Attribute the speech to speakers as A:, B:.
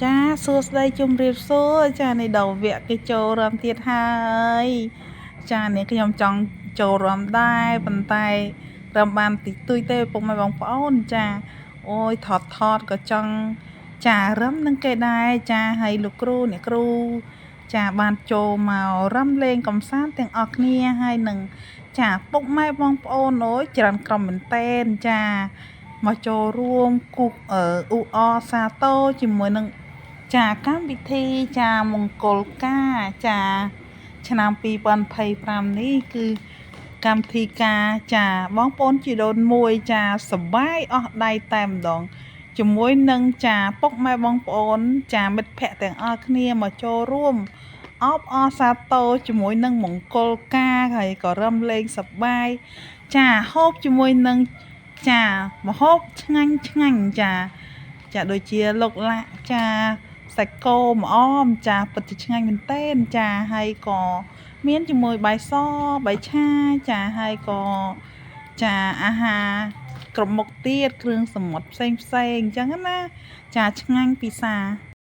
A: ចាសួស្តីជំរាបសួរចានេះដល់វគ្គគេចូលរំទៀតហើយចានេះខ្ញុំចង់ចូលរំដែរប៉ុន្តែរំបានតិចតួចទេពុកម៉ែបងប្អូនចាអូយថតថតក៏ចង់ចារំនឹងគេដែរចាហើយលោកគ្រូអ្នកគ្រូចាបានចូលមករំលេងកំសាន្តទាំងអស់គ្នាហើយនឹងចាពុកម៉ែបងប្អូនអូយច្រើនក្រុមមែនតែនចាមកចូលរួមគូអឺអ៊ូអសាទរជាមួយនឹង ចាកម្មវិធីចាមង្គលការចាឆ្នាំ2025នេះគឺកម្មវិធីការចាបងប្អូនជីដូនមួយចាសប្បាយអស់ដៃតែម្ដងជាមួយនឹងចាពុកម៉ែបងប្អូនចាមិត្តភ័ក្តិទាំងអស់គ្នាមកចូលរួមអបអរសាទរជាមួយនឹងមង្គលការហើយក៏រំលេងសប្បាយចាហូបជាមួយនឹងចាម្ហូបឆ្ងាញ់ឆ្ងាញ់ចា ចាដូចជាលោកឡាក់ចាសាច់គោម្អមចាពិតជាឆ្ងាញ់មែនទែនចាហើយក៏មានជាមួយបាយសបាយឆាចាហើយក៏ចាអាហារគ្រប់មុខទៀតគ្រឿងសមុទ្រផ្សេងផ្សេងអញ្ចឹងណាចាឆ្ងាញ់ពិសា។